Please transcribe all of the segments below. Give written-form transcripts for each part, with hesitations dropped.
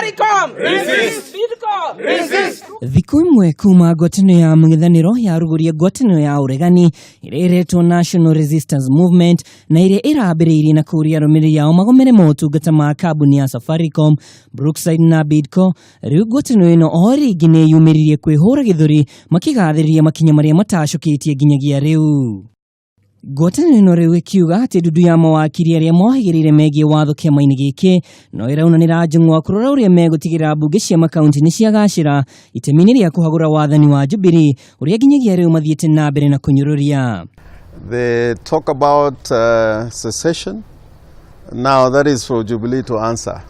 Safaricom! Resist! Bidco! Resist! Thikũ imwe kuma ngwatanĩro ya mũng'ethanĩro yarugũria ngwatanĩro ya ũregani ĩrĩa ĩretwo National Resistance Movement na ĩrĩa ĩrambĩrĩirie na kũũria arũmĩrĩri ao magomere motungata ma kambuni ya Safaricom, Brookside na Bidco. Rĩu ngwatanĩro ĩno o rĩngĩ nĩ yumĩririe kwĩhũra gĩthũri makĩgathĩrĩria makinya marĩa matacũkĩtie nginyagia rĩu. Ngwatanĩro ĩno rĩu ĩkiuga atĩ ndundu ya mawakiri arĩa mohĩgĩrĩire megiĩ watho kĩama-inĩ gĩkĩ no ĩraunanĩra njũng'wa kũrora ũrĩa megũtigĩrĩra mbunge cia makaunti nĩ ciagacĩra itemi-inĩ rĩa kũhagũra wathani wa Jubilee ũrĩa nginyagia rĩu mathiĩte na mbere na kũnyũrũria. They talk about secession. Now that is for Jubilee to answer.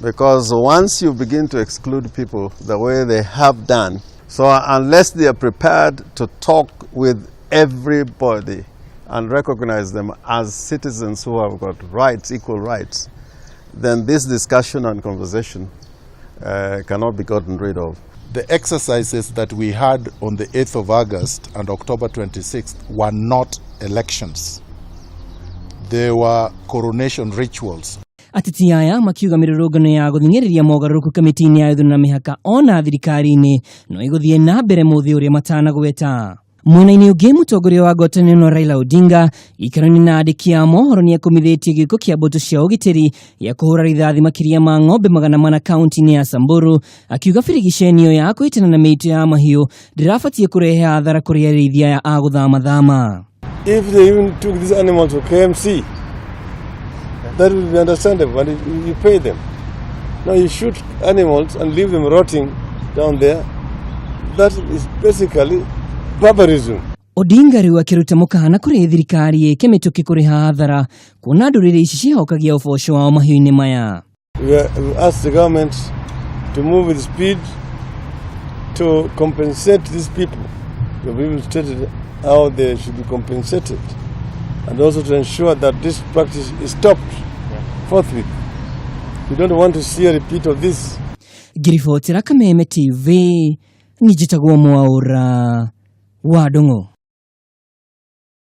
Because once you begin to exclude people the way they have done, so unless they are prepared to talk with everybody and recognize them as citizens who have got rights, equal rights, then this discussion and conversation cannot be gotten rid of. The exercises that we had on the 8th of August and October 26th were not elections. They were coronation rituals. Ateti aya makiuga mĩrũrũngano ya gũthing'ĩrĩria mogarũrũku kamĩtĩ-inĩ ya ithurano na mĩhaka ona thirikari-inĩ no ĩgũthiĩ na mbere mũthĩ ũrĩa matanagweta. Mwena-inĩ ũngĩ, mũtongoria wa ngwatanĩro ĩno Raila Odinga gĩikaro-inĩ na andĩki a mohoro nĩ akũmithĩtie gĩko kĩa mbũtũ cia ũgitĩri gĩa kũhũra rithathi makĩria ma ng'ombe 400 kaunti-inĩ ya Samburu, akiuga birigiceni ĩyo ya kũhĩtana na mĩitũ ya mahiũ ndĩrabatiĩ kũrehe hathara kũrĩ arĩithia aya a gũthamathama. If they even took these animals to KMC, that would be understandable, and you pay them. Now you shoot animals and leave them rotting down there. That is basically barbarism. Odinga rĩu akĩruta mũkana kũrĩ thirikari ĩke mĩtũkĩ kũrĩha hathara kuona ndũrĩrĩ ici ciĩhokagia ũboco wao mahiũ-inĩ maya. We ask the government to move with speed to compensate these people. We have even stated how they should be compensated, and also to ensure that this practice is stopped forthwith. We don't want to see a repeat of this. Ngĩribotera Kameme TV, niĩ njĩtagwo Mwaũra wa Ndung'u.